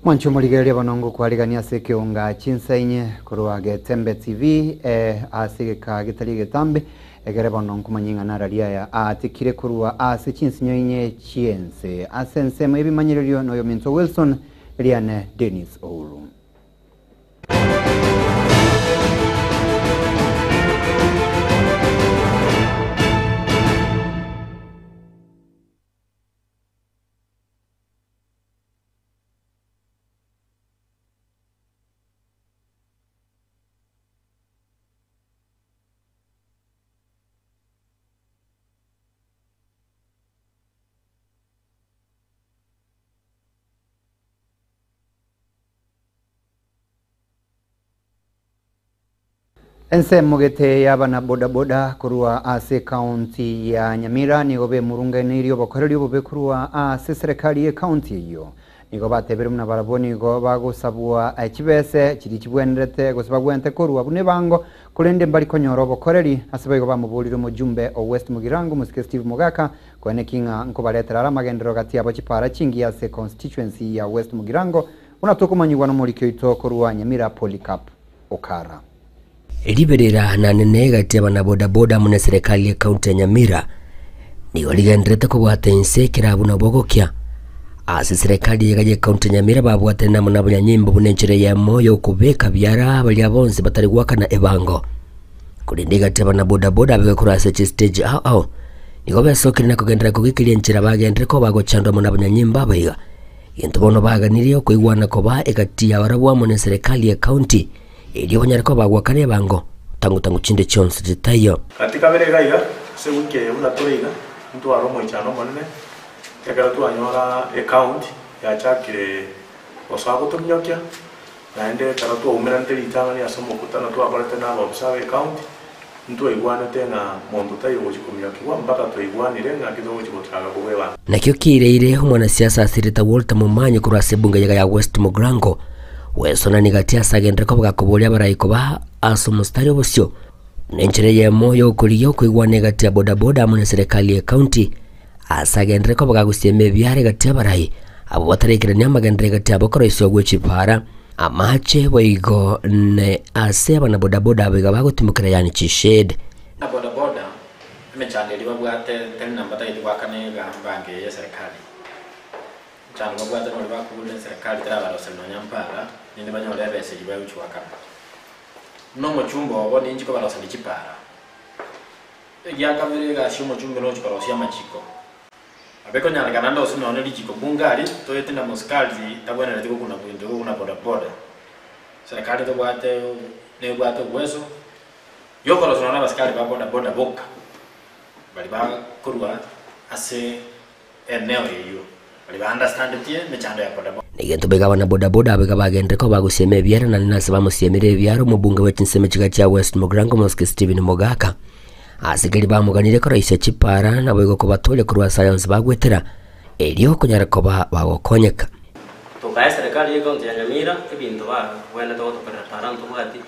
Mwanche omorigereria bono ngokwarigania ase ekeonga chinsa inye korwa Getembe TV eh, ase egeka getari egetambe egere bono nkomanya ing'ana arari aya aatekire korwa ase chinsinyo inye chi'ense. Ase ensemo y'ebimanyererio noyominto Wilson Riane Dennis Ouru. Ensemo gete y'abana bodaboda korwa ase ekaunti ya Nyamira nigo bemurunganeirie obokoreri obobe korwa ase eserekari y'ekaunti eyio. Nigo batebire buna barabwo nigo bagosabwa chibese chiria chibwenerete gose bagwenerete korwa buna ebango, korende mbari konyora obokoreri. Ase boigo bamoborire omojumbe o West Mugirango omosike Steve Mogaka koeneki ng'a nkobaretera are amagenderero gati yabo chipara chingiya ase econstituency ya West Mugirango buna tokomanyigwa nomoriki oito korwa Nyamira Polycarp Okara. Riberera nanene egati y'abanabodaboda amo neserekari y'ecounty ya Nyamira nigo rigendererete kobwata inse ekero buna bogokia. Ase eserekari iga y'ecounty ya Nyamira babwatane amo nabanyanyimbo buna enchera eyemo y'okobeka biara baria bonsi batari goakana ebango. Korende egati y'abanabodaboda abegwe korwa ase chistage ao ao nigo besokire na kogenderera kogekeria enchera bagenderere koba bagochandwa amo nabanyanyimbo abaiga. Gento bono baganirie okoigwana koba egati y'abarabwo amo neserekari y'ecounty Erio banyare koba bagwakana ebango, tangu-tangu chinde chionsi chitaiyo. Gati kabere iga iga, ase ewiki eye buna tore iga, ntware omoichano omonene, ekero twanyora ecounty yachakire gosoa gotominyokia, naende ekero twaumeranete ritang'ani ase omokutano twakorete na abaofisa ba ecounty, ntwaigwanete ng'a monto taiyo ogochia kominyokigwa mpaka twaigwanire ng'aki togochia gochaka kobwebanga. Nakio kiireire omwanasiasa asirete Walter Momanyi korwa ase ebunge yaga ya West Mugirango, gwesonania gati ase agenderere koba gakoboria abarai koba ase omositari obosio buna enchera eyemo y'okorigia okoigwana egati ya bodaboda amo neserekari ye county ase agenderere koba gagosiema ebiara egati y'abarai abwo bataraikerania amagenderero egati yabo koroisiwa gwe chipara, amache boigo ne ase abanabodaboda abo iga bagotimokera yaani chished. Na bodaboda emechando eria babwate teri namba tagete goakana egambango eye y'eserekari. Emechando babwate nori bakogurera eserekari terabaroseria nonya mpara, rende banyore ebesa eyio bagochia goakana. Buna omochumba obo ninchi kobaroseria chipara. Egiakabere egasi y'omochumbe nochia korosia amachiko. Nabo ekonyarekana ndose nonya richiko bunge aria, toete na mosikari tabwenereti gokuna binto buna bodaboda. Serikali tobwate nebwate obueso. Y'okorosia nonya nabasikari ba boda boda boka, baria bakorwa ase eneo eyio, baria ba understandetie emechando ya boda boda. Negento baiga abana boda boda abaiga bagenderere koba bagosiema ebiara naende nase bamosiemire ebiara omobunge bwe chinsemo chiga chia West Mugirango Mosque Stephen Mogaka. Ase keria bamoganire koroisia chipara naboigo kobatoria korwa ase aya onsi bagwetera erio konyara koba bagokonyeka. Tokae serikali ye county ya Nyamira ebinto bagwenerete gotokorera para ntobwati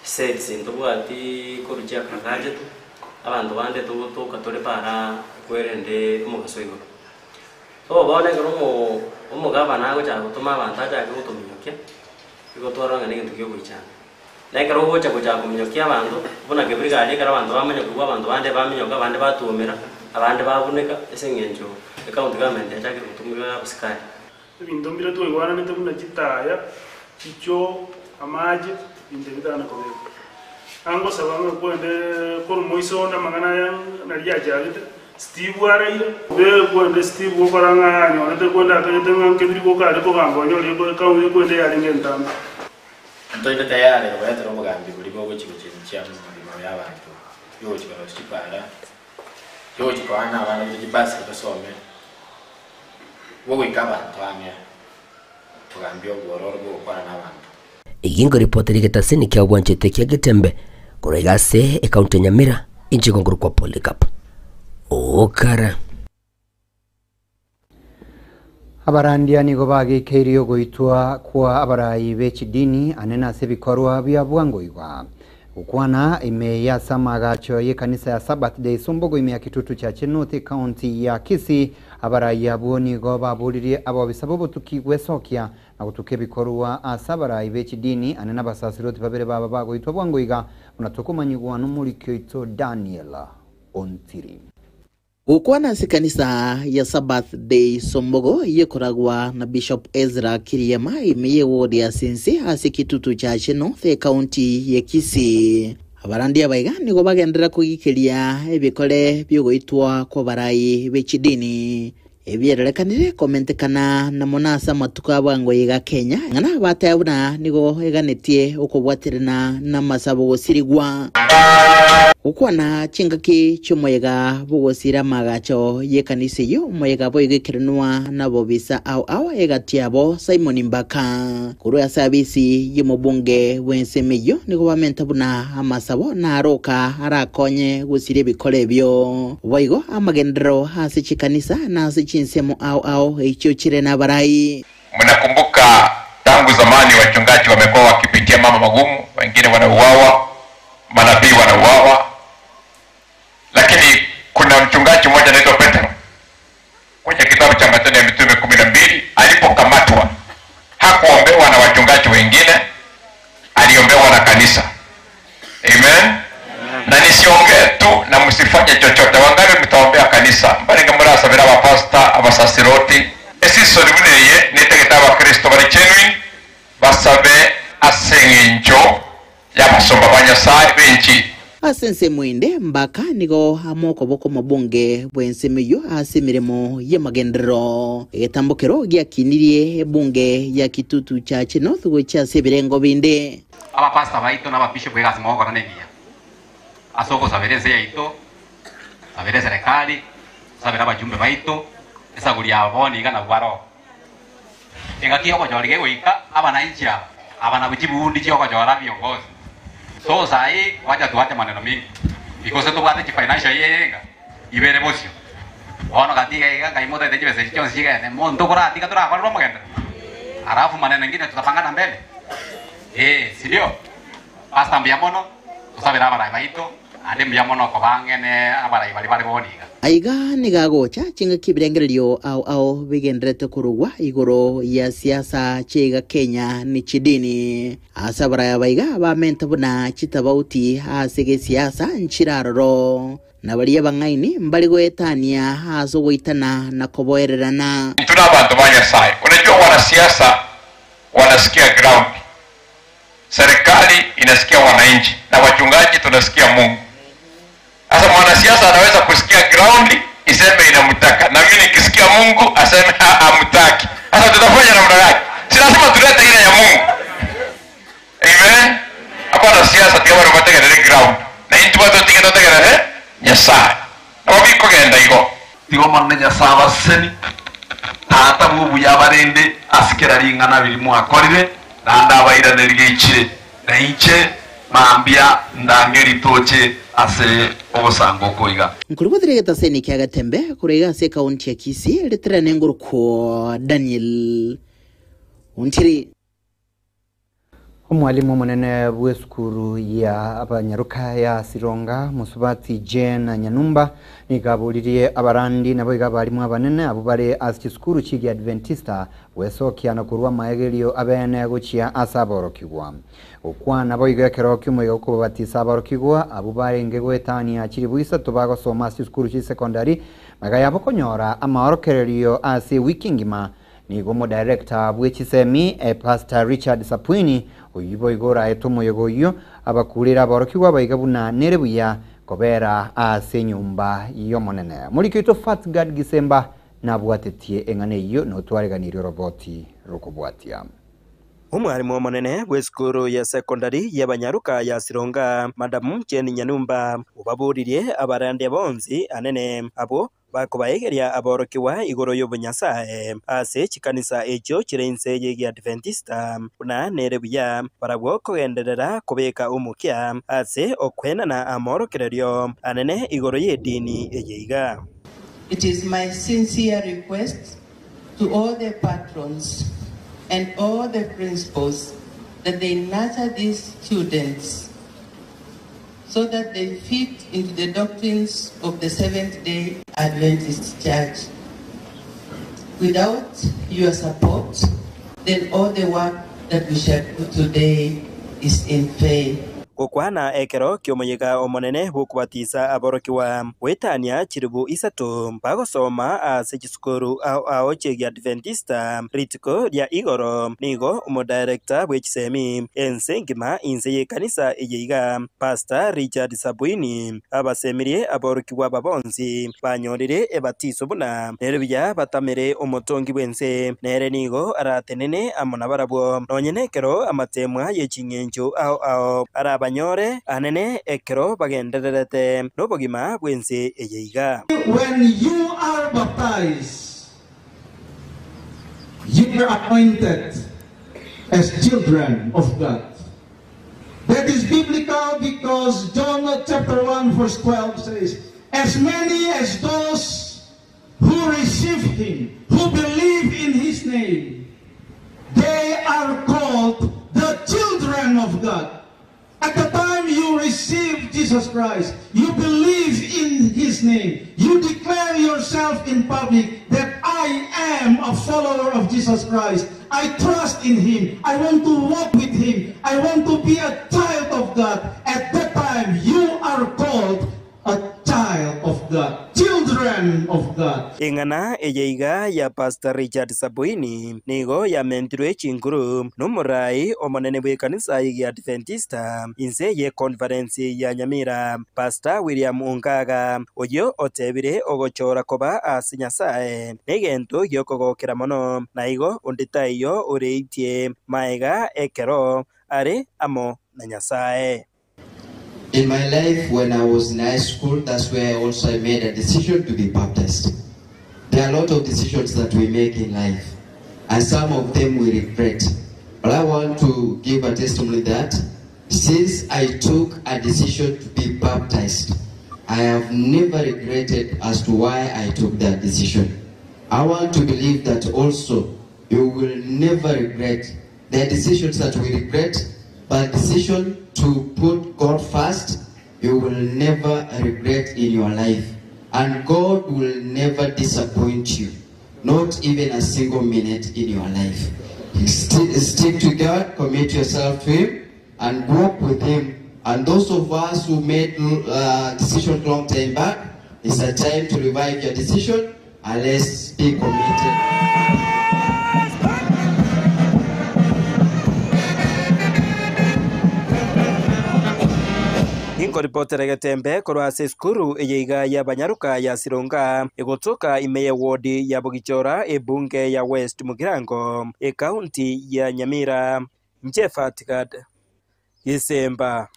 Sets ntobwati korwa chiakagachetu, abanto bande togotoka tore para kwerende omogaso igoro. So bono ekero omo omogabana agochaka gotoma abanto achake gotominyokia, igo twarora ng'a na egento kia ogoichana. Na ekero ogocha gochaka kominyokia abanto, buna kebirigari ekero abanto bamanyokigwa abanto bande baminyoka abande batuomera, abande babuneka ase eng'encho ecounty government yachakire gotumia abasikari. Ebinto mbire twaigwananete buna chitaya, chichoo, amache, ebinto ebi bitana kobekwa. Angosaba ng'a kwende korwa moiso onde amang'ana aya naria achagete, Steve araire, be kwende Steve gokora ng'a anyorete kwende atagete ng'a nkebiri goka are kogamba onyore ekaunti kwende yarenge entambe. Ntoite tayari kobaetera obogambi boria bogochia gochenchia amagima y'abanto, yogochia korosia chipara, yogochia koana abana baito chibasari basome. Bogoika abanto ang'e, kogambia obwororo bw'ogokwana nabanto. Eyio nkoripota rigetasini kia obwanchete kia Getembe korwa iga ase ekaunti ya Nyamira, inche nkorokwa Polycarp Okara. Abarandia nigo bageikeirie ogoitwa kwa abarai be chidini anene ase ebikorwa bia bwango iga. Gokwana ime y'ase amagacho y'ekanisa ya Sabbath Day Sumbugu ime ya Kitutu Chache North ekaunti ya Kisii, abarai abwo nigo baboririe abobisa b'obotuki gwesokia na gotuka ebikorwa ase abarai be chidini ane nabasasiroti babere baba bagoitwa bwango iga buna tokomanyigwa nomoriki oito Daniel Ontiri. Gokwana ase ekanisa ya Sabbath Day Sombogo eyio ekoragwa na Bishop Ezra Kiriema ime ye ward ya Sense ase Kitutu Chache North ecounty ye Kisii. Abarandia abaiga nigo bagenderera kogikeria ebikore biogoitwa kw'abarai be chidini. Ebierorekanire komentekana na mono ase amatuko a bwango iga Kenya, ng'a nabateba buna nigo eganetie okobwaterana namasabo gosirigwa. Gokwana chingaki chi'omoyega bw'ogosira amaagacho y'ekanisa eyio, omoyega boigo ekerenwa nabobisa ao ao egati yabo Simon Mbaka. Korwa ase abisi y'omobunge bw'ensemo eyio nigo bamenta buna amasabo naroka arakonye gosiria ebikoro ebio. Boigo amagenderero ase chikanisa na ase chinsemo ao ao echio chire nabarai. Mnakumbuka tangu zamani wachungaji wamekuwa wakipitia mambo magumu, wengine wanauawa, manabii wanauawa, lakini kuna mchungaji mmoja anaitwa Petro kwenye kitabu cha Matendo ya Mitume 12, alipokamatwa hakuombewa na wachungaji wengine, aliombewa na kanisa. Amen. Na nisiongee tu na msifanye chochote. Wangapi mtaombea kanisa? Mbaringa murasabira abapasta, abasasiroti. Esisoni buneye netegete abakristo bari genuine basabe ase eng'encho y'abasomba ba Nyasaye benchi. Ase ensemo ende, Mbaka nigo amo okoboko omobunge bw'ensemo eyio ase emeremo y'amagenderero. Egetambokero giakinirie ebunge ya Kitutu Chache North gochia ase ebirengo binde. Abapastor baito na ababishop egasi mogokora negiya ase ogosabera ense yaito, sabera eserekari, tosabere abajumbe baito, esaguri yabo bono iga nabwo baroo. Engaki y'ogochora iga egoika, abananchi aba, aba nabwo chibundi chiogochora viongozi. So sahi wacha tuache maneno mingi because tobwate chifinancial year enga ibere bosio. Bono gati iga iga ngai motaete chibesa echi chionsi chigende monto koratiga torakorerwe omogenderero. Alafu maneno engine tutapangana mbele. Eh, sindio? Pastor mbuya mono, tosabere abarai baito, naende mbuya mono koba ang'e ne abarai baria bare bono iga. Aiga nigo agocha chingaki ebirengererio ao ao bigendererete korugwa igoro ya siasa chiaiga Kenya ne chidini. Ase abarai aba iga bamente buna chitabauti ase gesiasa nchire aroro, na baria abang'aini mbare goetania ase ogoitana na koboererana. Intwe nabanto ba Nyasaye. Unajua wanasiasa wanasikia ground, serikali inasikia wananchi na wachungaji tunasikia Mungu. Sasa mwanasiasa anaweza kusikia ground iseme inamtaka, na mimi nikisikia Mungu aseme hamtaki. Sasa tutafanya namna gani? Si lazima tulete ile ya Mungu. Amen. Hapana siasa tiga bari bategerere ground. Na intu bato tiga totegerere Nyasaye. Nabo bikogenda igo. Tiga Omonene Nyasae abaseseni, Tata bw'obuya abarende ase kera ring'ana riria mwakorire, naende abairanerie geichire, na inche mambia ndange ritoche ase ogosanka oko iga. Nkorigwetera egetaseni kia Getembe korwa iga ase ekaunti ya Kisii, ritirane ngorokwo Daniel Ontiri. Omwalimu omonene bw'esukuru ya abanyaroka ya Sironga, Mosubati Jane Nyanumba, nigo aboririe abarandi naboigo abarimu abanene abwo bare ase chisukuru chi'Egiadventista gwesokia na korwa amaegerio abene gochia ase aborokigwa. Gokwana boigo ekero ki'omoiga okobabatisa aborokigwa abwo barenge goetania chilifu isato bagosoma ase chisukuru chi'esecondary, magega yabo konyora amaorokererio ase ewiki engima. Nigo omodirector bwe chisemi Pastor Richard Sapwini, oyio boigo oraete omoyega oyio, abakurere aborokigwa abaiga buna nere buya kobera ase enyomba y'Omonene. Moriki oito Fatgard Gisemba nabwatetie eng'ana eyio notwareganirie oroboti rokobwatia. Omwalimu omonene bw'esukuru ya secondary y'abanyaruka ya Sironga, Madam Jane Nyanumba, obaboririe abarandia bonsi anene abwo bakobaegeria aborokigwa igoro y'obonyasae ase chikanisa echio chire inse y'Egiadventista, buna nere buya barabwo kogenderera kobeka omokia ase okwenana amorokererio anene igoro y'edini eye iga. It is my sincere request to all the patrons and all the principals that they nurture these students so that they fit into the doctrines of the Seventh-day Adventist Church. Without your support, then all the work that we shall do today is in vain. Gokwana ekero ki'omoyega omonene bw'okobatisa aborokigwa goetania chilifu isato bagosoma ase chisukuru ao ao chi'Egiadventista rituko ria igoro, nigo omodirector bwe chisemi ense engima inse y'ekanisa eye iga, Pastor Richard Sabwini, abasemirie aborokigwa aba bonsi banyorire ebatiso buna nere buya batamere omotongi bw'ense, nere nigo aratenene amo nabarabwo, nonye nekero amateemwa ye ching'encho ao ao arabanyore anene ekero bagendererete nobogima bw'ense eye iga. When you are baptized, you are appointed as children of God. That is biblical because John chapter 1 verse 12 says, As many as those who receive him, who believe in his name, they are called the children of God. At the time you receive Jesus Christ, you believe in his name, you declare yourself in public that I am a follower of Jesus Christ. I trust in him. I want to walk with him. I want to be a child of God. At that time, you are called a child of God, children of God. Eng'ana eye iga ya Pastor Richard Sabwini nigo yamentirwe chinkuru nomorai omonene bw'ekanisa y'Egiadventista inse y'econference ya Nyamira, Pastor William Ongaga, oyio otebire ogochora koba ase Nyasae negento gi'okogokera mono, na igo onde taiyo oreitie maega ekero are amo na Nyasae. In my life, when I was in high school, that's where also I made a decision to be baptized. There are a lot of decisions that we make in life, and some of them we regret. But I want to give a testimony that since I took a decision to be baptized, I have never regretted as to why I took that decision. I want to believe that also you will never regret. There are decisions that we regret, but decision to put God first, you will never regret in your life. And God will never disappoint you, not even a single minute in your life. Stick to God, commit yourself to Him, and walk with Him. And those of us who made decisions long time back, it's a time to revive your decision and let's be committed. Inkoripotera Getembe korwa ase esukuru eye iga y'abanyaruka ya Sironga egotoka ime ye ward ya Bogichora ebunge ya West Mugirango ekaunti ya Nyamira. Njefa Tigad Gisemba.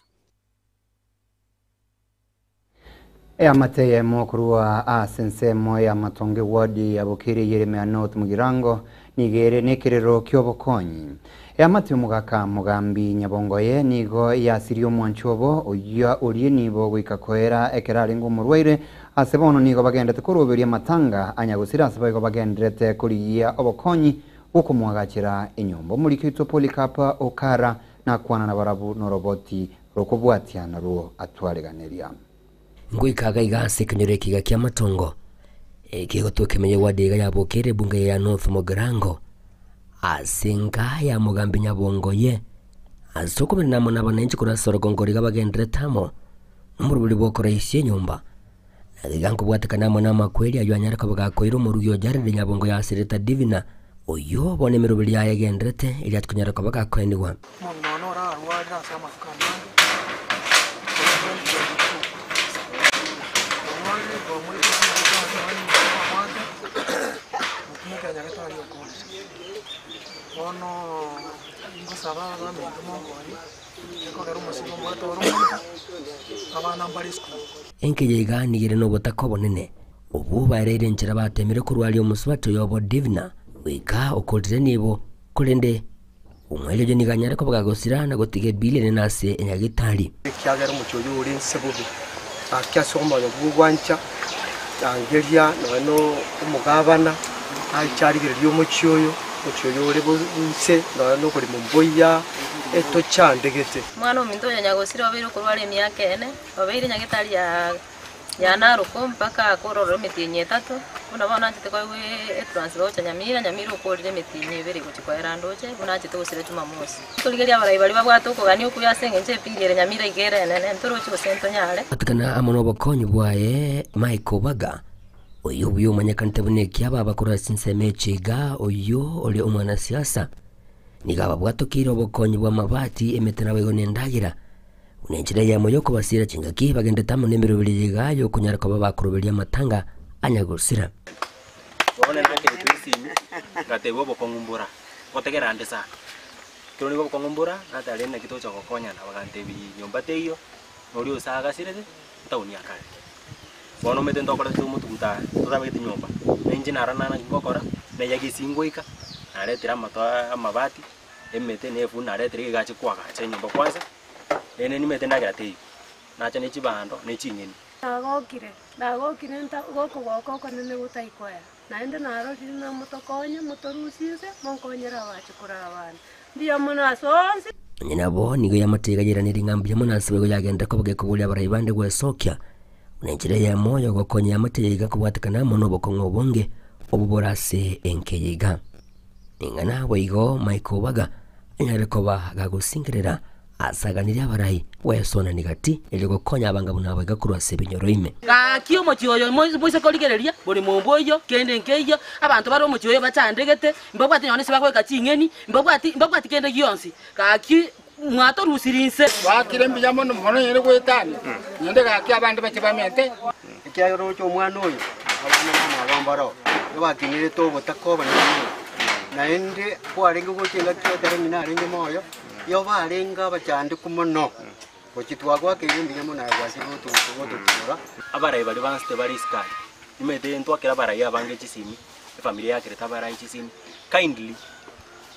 Eamate mokurua ase ensemo ya Matonge ward ya Bukiri Yeremia North Mugirango nigere nekerero kiobokonyi. Eamate omogaka Mugambi Nyabongoye nigo yasirie omwancho obo oyo orie nibo goika koera ekero arenge omorwaire ase bono nigo bagendete koroberia amatanga anyagosira ase baigo bagenderete korigia obokonyi gokomwagachera enyomba. Omoriki oito Polycarp Okara nakwana na barabu noroboti rokobwatia naruo atwareganeria. Ngoikaga iga ase ekenyoro ekiga kia Matongo ekegotwa emenye ward iga yabokere bunge ya North Mugirango ase nka ya Mugambi Nyabongoye ase okomenamo na abananchi korwa ase orogongo riga bagenderete amo nomorobori bwokoraisia enyomba na iga nkobwatekana amo na amakweri aywo anyare koba gakoira omorugi ojarire Nyabongo yasirete Divina oyo bono emeroberi yaye egenderete eria atikonyara koba gakoenigwa. Omonto orarwarire ase amatuko amange, bono ngosaba abamento monkoni ekogera omosigo mbwate ore omonto abana mbare esukuru. Enkeya iga nigere nobotaka obonene obwo baereire enchera batemire korwaria omosubati oyo obo Divina goika okorire nibo korende omweri oyo nigo anyare koba gagosira na gotiga ebili enene ase enyagitari. Ekiagera omochi oyo ore nse bobe ake ase omoyo bw'ogwancha angeria nonya omogabana aicharigereria omochi oyo Omochie oyo ore inse nonya nokorema mboiya etochandegete. Omwana ominto oyo nyagosira obeire okorwara emiaka ene, obeire nyagetari ya ya Narok mpaka akorora emetienyi etato, buna bono anchete koegwa etransfer gocha Nyamira, Nyamira okorire emetienyi ebere gochia koera ndoche, buna anchete gosira Jumamosi. Torigerie abarai baria babwate okogania okuya ase eng'encho epiri ere Nyamira iga ere enene, ntoroche gose ntonyare. Atikana amo nobokonyi bwaye Michael Obaga, oyio buya omanyekanete buna ekiababa korwa ase ensemo eche iga oyio ore omwanasiasa, nigo ababwatokeire obokonyi bw'amabati, emete naboigo nendagera, buna enchera eyemo y'okobasiera chingaki bagendete amo nemeroberi eye iga y'okonyara koba bakoroberia amatanga anya gosira. Bono nakeretwe esimi, ngatebwa obokong'u mbora, ngotegera nde sana. Ekero nigo obokong'u mbora, natare naki togocha gokonyana, bagantebia nyomba teiyo, noria ose agasirete, etaoni ya kare. Bono omanyete ntokorete omotuguta totabegete nyomba, na inche naro naki ngokora, neyagi ase ngoika, naretire amato aa amabati, emete na efundi naretire egache koagacha enyomba kwanza, rende nimanyete endagera teiyo, nacha ne chibando ne ching'eni. Nagokire, nagokire nta gokogoka okonene gotaikoera, naende narorire namotokonye, motorusie inse, monkonyere abachukuru abane. Mbuya mono ase onsi. Onye nabo, nigo eamate iga yairanerie ng'a mbuya mono ase boigo yagenderera koba gekoboria abarai bande gwesokia, buna enchera eyemo y'ogokonya eamate eye iga kobwatekana amo nobokong'u obonge obwo bore ase enka eye iga. Ning'ana boigo Michael Obaga anyare koba gagosingerera ase aganirie abarai gwesonania gati erio gokonya abanga buna abo iga korwa ase ebinyoro ime. Gaki omochie oyo moise korigereria, bori mombo oyio, kende nkeiyo, abanto bare omochie oyo bachandegete, mbabwati nonya nase bagoika ching'eni, mbabwati mbabwati kende gionsi. Gaki mwatorusirie inse. Twakire mbuya mono mono nyende goetania, nyende gaki abande bache bamente. Ekiagera oroche omwana oyo, abana bamwabo mbaroo, nigo bakinerete obotaka obonene mono, naende kwarenge gocha engaki ekero ng'ina arenge moyo, nigo barenge abachandeku mono, gochia twagoakeire mbuya mono aye gwachire gototura. Abarai baria bansete bare isiko aria, nimanyete ntwakere abarai abange chisimi, efamiri yakerete abarai chisimi, kindly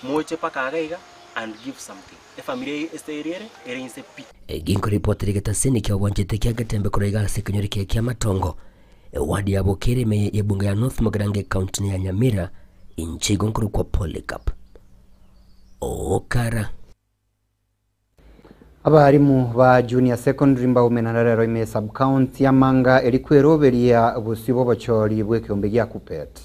moche mpaka iga iga and give something. Efamiri eye ase eria ere, ere inse pi. Ginkoripotera egetaseni kia obwanchete kia Getembe korwa iga ase ekenyoro ekiya kia Matongo, eward ya Bokere ime y'ebunge ya North Mugirango ekaunti ya Nyamira, inche igo nkorokwa Polycarp Okara. Abarimu ba Junior Secondary mbaumenana rero ime ye sub-county ya Manga eri kweroberia bosio bw'obochori bw'ekeombe gia Kuppet.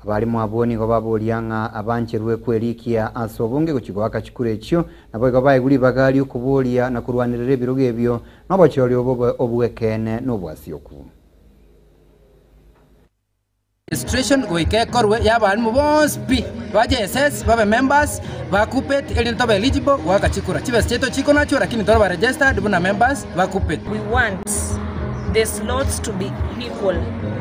Abarimu abwo nigo baboria ng'a abancherwe kwerikia ase obonge gochia goaka chikura echio, naboigo baegwe ribaga ri'okoboria na korwanerera ebirogo ebio, na obochori obo bobe obw'ekeene na obwasioku. Registration goika ekorwe y'abalimu bonsi pi ba JSS babe members ba KUPPET erinde tobe eligible goaka chikura. Chibesa chiaito chikonachwa lakini tore ba registered buna members ba KUPPET. We want the slots to be equal.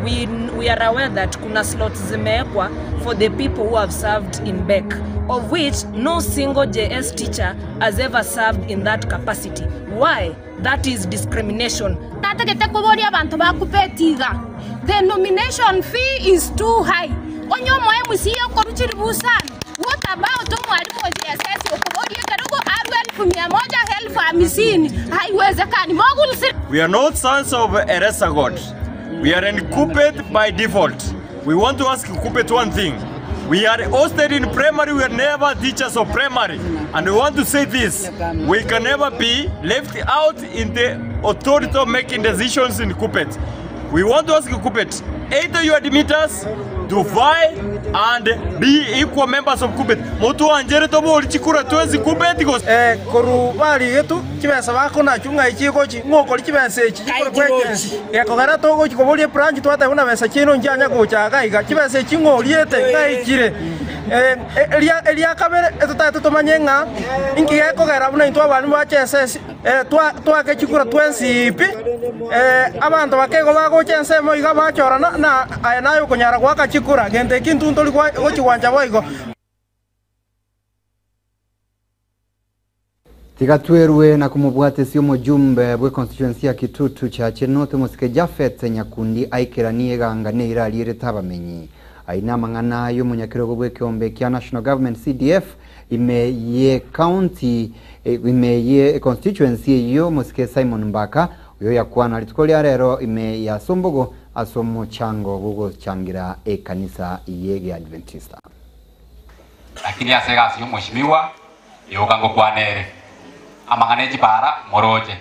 We, we are aware that kuna slots zimewekwa for the people who have served in BEC, of which no single JS teacher has ever served in that capacity. Why? That is discrimination. Natagete koboria abanto ba Kuppet iga, The nomination fee is too high. Onye omo MCA okorwa chilifu isano, what about omwalimu o JSS okoboria ekerogo arwe elfu mia moja, elfu hamsini? Haiwezekani. Mogulsire. We are not sons of Eresa God. We are in Kuppet by default. We want to ask Kuppet one thing. We are hosted in primary, we are never teachers of primary. And we want to say this, we can never be left out in the authority of making decisions in Kuppet. We want to ask Kuppet, either you admit us to vie and be equal members of Kuppet. Motuanjere tobori chikura twensi Kuppet gose. Eh, korwa barigetwe chibesa bakonachwa ng'ai chigochi, ng'o okori chibesa echi chikore kwekensi? Gekogera togochi koboria ebranch twateba buna besa chiaino nchianya gocha iga iga, chibesa echi ng'o oriete ng'ai chire? Eria eria kabere etotagete tomanye ng'a inki gekogera buna intwe abalimu ba JSS twake chikura twensi pi, abanto bake igo bagocha ensemo iga bachorana na aye naye okonyara goaka chikura, gento eki intwe ntori gochi gwancha boigo. Tiga twerwe na komobwatesia omojumbe bwe constituency ya Kitutu Chache North omosike Japhet Nyakundi aikeranie eganga neira arierete abamenyi. Ayio namang'ana y'omonyakerogo bw'ekeombe kia National Government CDF ime ye county ime ye constituency eyio omosike Simon Mbaka oyo oyakwana rituko ria rero ime ya Sumbugu ase omochango bw'ogochangira ekanisa y'egeadventista. Lakini ase egasi ya omoshimiwa, yoka ngokwanere. Amang'ana echibara moroche.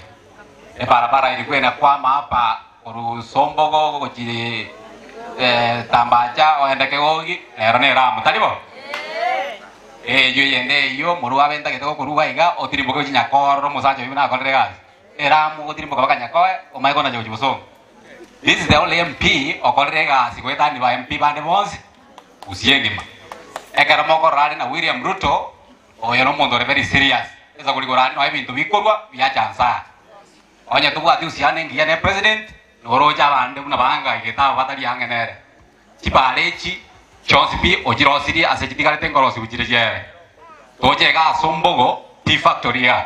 Ebarabara eri kwena kwama apa korusombogo gochi tambacha oende kegogi nero neramu tari bo? Eyo yende eyo moru abentagete gokoruga iga otirimboke gochi Nyakororo omosacha oyo nakorere egasi. Eramu gotirimboka baka Nyakoe omae konacha gochi Bosongo. This is the only MP okorere egasi goetani ba MP bande bonsi Gusii engima. Ekero mokorora are na William Ruto oyo nomonto ore very serious. Ase korigora are noe ebinto bikorwa biacha nsaa. Onye tobwati uhusiano engiya ne president noroche abande buna baangaigete abo batari ang'e nere. Chibara echi chionsi pi ochirosirie ase chitigarete nkorosiwu chire chiere. Toche iga ase ombogo tea factory igaa.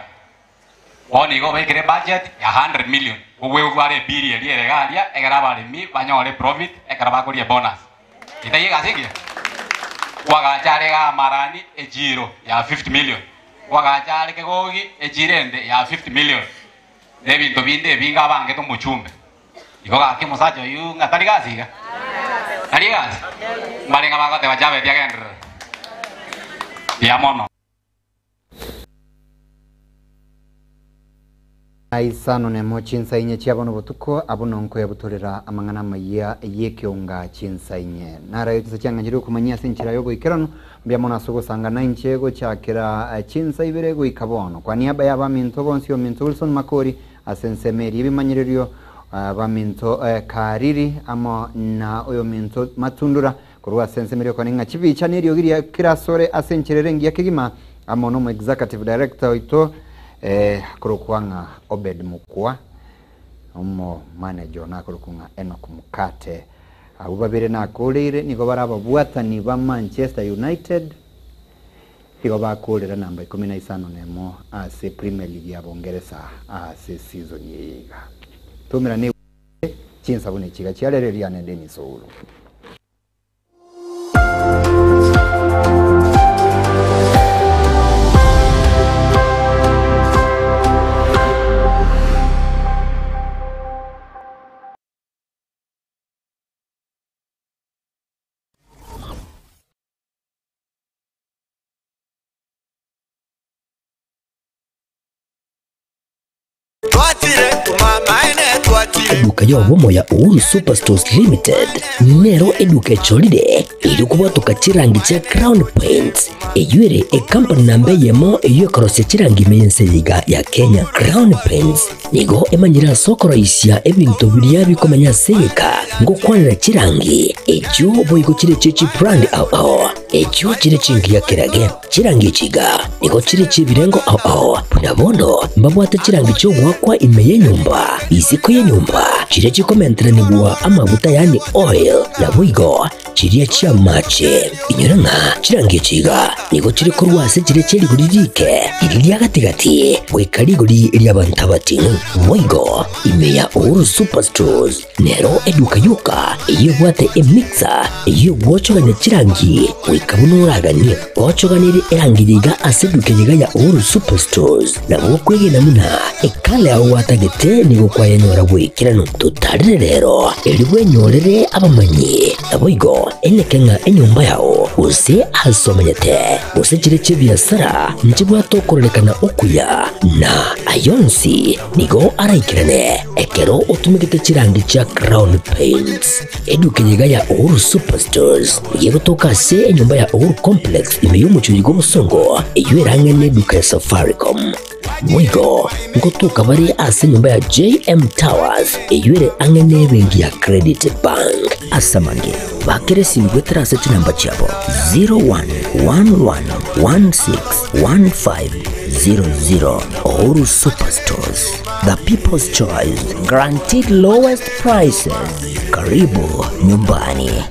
Bono igo obekire ebudget ya 100 million ogwegwara ebiri eria ere iga aria egere abaremi banyore eprofit ekero bakoria ebonus. Etaiyo egasi engiya? Kwagacha are igaa Marani echiro ya 50 million, kwagacha are Kegogi echiro ende ya 50 million, na ebinto binde ebinge abangete omochumbe. Igo gaki omosacha oyio ng'a tari gasi iga? Tari egasi? Mbare ng'a bagoteba Jabeti agenderere. Mbuya mono. Isano nemo chinsa inye chia bono botuko, abwo nonkoyabutorera amang'ana amayia y'ekeonga chinsa inye. Narayo chinsa chiang'anchire okomanyia ase enchera y'oboikeranu, mbuya mono ase ogosangana inche gochakera chinsa ibere goika bono. Kwa niaba y'abaminto bonsi ominto Wilson Makori ase ensemo eria ebimanyererio, abaminto Kariri amo na oyominto Matundura korwa ase ensemo eria okone ng'a chibicha neriogi ria kera asore ase enchera ere engiya kegima, amo nomo executive director oito akorokwa ng'a Obed Mukwa, omo manager one akorokwa ng'a Enock Mukate. Abwo babere nakoreire nigo bare ababwatani ba Manchester United, igo bakorera namba ikomi na isano na emo ase Premier League ya Bongeresa ase season eye iga. Tomerane chinsa buna echi iga chiarereria ne Dennis Ouru. Eduka y'obomo ya Uhuru Superstores Limited nero eduka echorire erio kobwatoka chirangi chia Crown Paints eyio ere ekampani namba eyemo eyio ekorosia chirangi ime y'ense eye iga ya Kenya. Crown Paints nigo emanyire ase okoroisia ebinto biria bikomenya ase egeka ngokwanera chirangi echio boigo chire chie chibrand ao ao echio chire chingiya kerage. Chirangi echi iga nigo chire chi'ebirengo ao ao, buna bono mbabwate chirangi chi'ogoakwa ime y'enyomba, isiko y'enyomba, chiria chikomenteranigwa amaguta yaani oil, naboigo chiria chi'amache. Inyora ng'a chirangi echi iga nigo chire korwa ase chiria chie rigori riike, riria ria gati-gati, goika rigori ri'abanto abating'u. Boigo ime ya Uhuru Superstores Nero eduka yoka eyio ebwate emixer eyio egwochogania chirangi goika buna oraganie. Gwochoganirie erangi eye iga ase eduka eye iga ya Uhuru Superstores, nabo okwegena buna ekala yao gwatagete nigo kwayenyora bw'ekeranu. Totarere rero erio bwenyorere abamanyi, naboigo eneke ng'a enyomba yao gose ase omenyete gose chire chi'ebiasara nchibwate okororekana okuya na ayonsi Nigo araikerane ekero otumegete chirangi chia Crown Paints. Eduka eye iga ya Uhuru Superstores nigo egotoka ase enyomba ya Uhuru Complex ime y'omochie bw'obosongo eyio erang'e neduka ya Safaricom. Boigo ngotoka bare ase enyomba ya JM Towers eyio ere ang'e nebenki ya Credit Bank. Ase amange, bakera esimi goetera ase chinamba chiabo 01111615 00 Uhuru Superstores, the people's choice, guaranteed lowest prices. Karibu nyumbani.